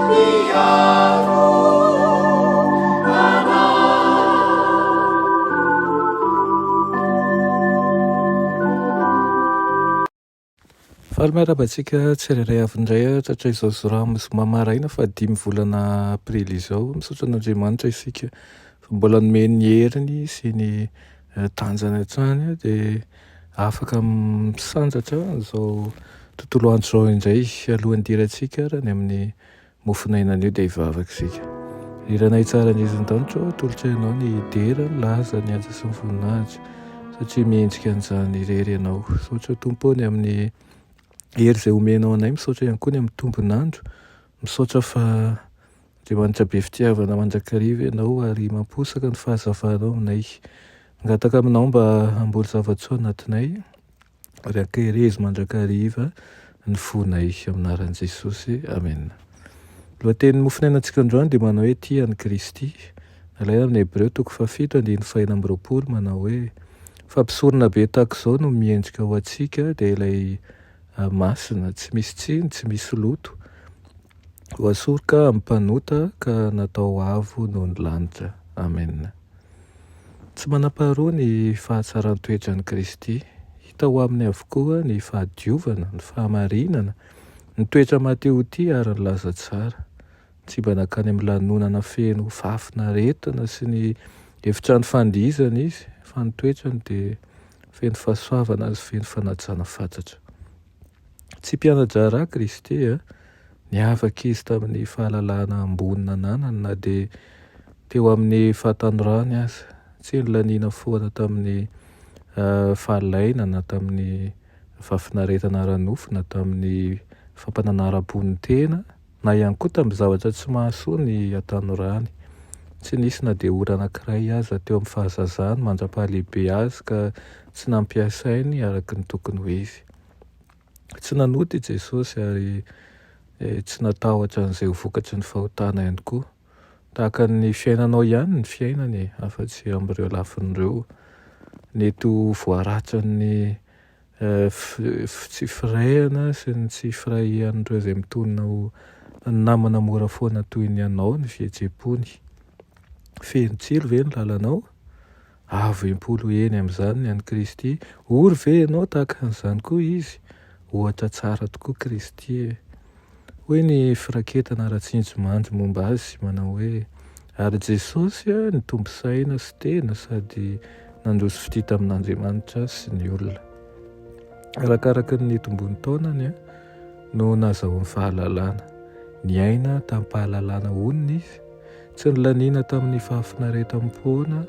Mpiaro anay. Faly miarahaba antsika tsirairay avy indray tratra izao zoma maraina faha dimy volana aprily izao. Misaotra an'Andriamanitra isika fa mbola nomeny ny heriny sy ny tanjany hatrany dia afaka misandratra izao tontolo andro izao indray. Alohan'ny hidirantsika ary any amin'ny Mofon'aina anio dia hivavaka isika. Ry Ranay tsara indrindra an-danitra ô, atolotray Anao ny dera, ny laza, ny haja sy ny voninahitra, satria mendrika an'izany irery Ianao. Misaotra Tompo ô ny amin'ny hery izay omenao anay, misaotra ihany koa ny amin'ny tombon'andro, misaotra fa Andriamanitra be fitiavana mandrakariva Ianao ary mamposaka ny fahazavanao aminay. Mangataka aminao mba hamboly zava-tsoa anatinay. Ary ankehirezo mandrakariva ny fonay amin'ny anaran'i Jesosy. Amena. Lohatenin'ny mofonainantsika androany dia manao hoe tia an'i Kristy. Nalaina amin'ny Hebreo toko fahafito andininy fahenina amby roapolo manao hoe fa mpisorona be tahaka izao no miendrika ho antsika dia ilay ah, masina, tsy misy tsiny, tsy misy loto, voasoroka amin'ny mpanota ka natao avo noho ny lanitra. Amena. Tsy manam-paharoa ny fahatsaran-toetran'i Kristy. Hita ao aminy avokoa ny fahadiovana, ny fahamarinana, ny toetra maha-te-ho-tia ary ny laza tsara. Tsy mba nankany amin'ny lanonana feno fahafinaretana sy ny efitrano fandihizana izy, fa ny toetrany dia feno fahasoavana sy feno fanajana fatratra. Tsy mpiana-draharaha Kristy a! Niavaka izy tamin'ny fahalalahana ambony nananany na dia teo amin'ny fahatanorany aza. Tsy nolaniana foana tamin'ny fahalaina na tamin'ny fahafinaretana ara-nofo na tamin'ny fampananaram-po ny tena na ihany koa tamin'ny zavatra tsy mahasoa ny hatanorany. Tsy nisy na dia ora anankiray aza teo amin'ny fahazazany mandra-pahalehibe azy ka tsy nampiasainy araka ny tokony ho izy. Tsy nanota i Jesosy ary tsy natahotra an'izay ho vokatry ny fahotana ihany koa. Tahaka ny fiainanao ihany ny fiainany e, afa-tsy amin'ireo lafiny ireo. Nety ho voaratran'ny tsy firaihana sy ny tsy firahian'ireo izay mitonona ho namana mora foana toy ny anao ny fihetseham-pony. Feno tsilo ve ny lalanao? Avo impolo heny amin'izany ny an'i Kristy. Ory ve ianao tahaka an'izany koa Izy? Ohatra tsara tokoa Kristy e! Hoy ny firaketana ara-tsinjomandry momba Azy manao hoe, Ary Jesosy nitombo saina sy tena sady nandroso fitia tamin'Andriamanitra sy ny olona. Arakaraka ny nitomboan'ny taonany no nahazahoany fahalalana. Niaina tamim-pahalalana onony izy. Tsy nolaniana tamin'ny fahafinaretam-poana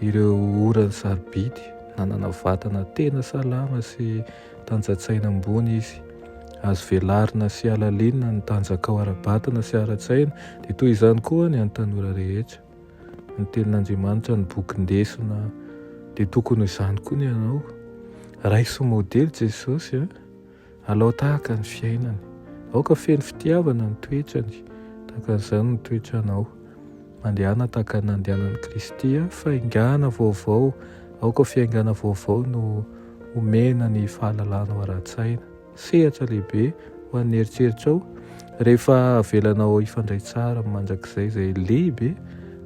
ireo orany sarobidy. Nanana vatana tena salama sy tanja-tsaina ambony izy. Azo velarina sy halalinina ny tanjakao ara-batana sy ara-tsaina, dia toy izany koa ny an'ny tanora rehetra. Ny Tenin'Andriamanitra no bokin-desona, dia tokony ho izany koa ny anao. Raiso modely Jesosy a! Alao tahaka ny fiainany. Aoka feno fitiavana ny toetrany, tahaka an'izany ny toetranao. Mandehana tahaka ny nandehanan'i Kristy, faingàna vaovao, aoka fiaingàna vaovao no omena ny fahalalanao ara-tsaina. Sehatra lehibe ho an'ny eritreritrao, rehefa avelanao hifandray tsara amin'ny mandrakizay izay lehibe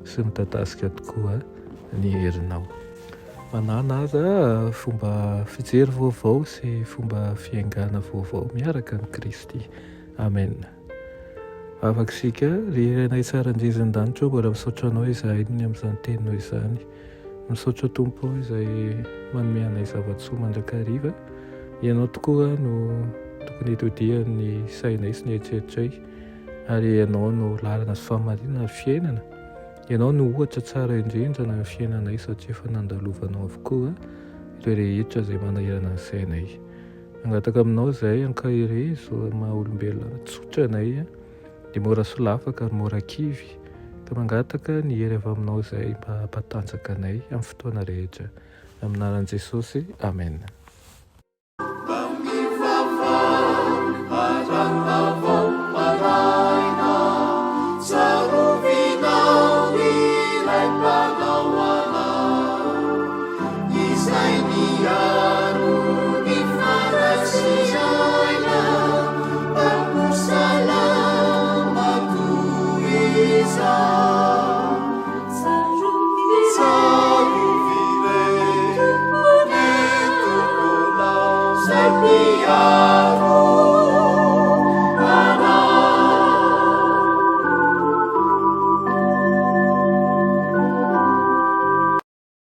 sy midadasika tokoa ny herinao. Manana aza fomba fijery vaovao sy fomba fiaingàna vaovao miaraka amin'i Kristy. Amen. Vavaka isika, ry Rainay tsara indrindra an-danitra ô, mbola misaotra Anao izahay ny amin'izany teninao izany. Misaotra Tompo ô izay manome anay zava-tsoa mandrakariva. Ianao tokoa no tokony hitodihan'ny sainay sy ny eritreritray, ary Ianao no lalana sy fahamarinana ary fiainana. Ianao no ohatra tsara indrindra na ny fiainanay satria efa nandalovanao avokoa ireo rehetra izay manahirana ny sainay. Mangataka aminao izahay ankaherezo amin'ny maha olombelona tsotra anay dia mora solafaka ary mora kivy ka mangataka ny hery avy aminao izahay mba hampatanjaka anay amin'ny fotoana rehetra. Amin'ny anaran'i Jesosy, Amen. miaro.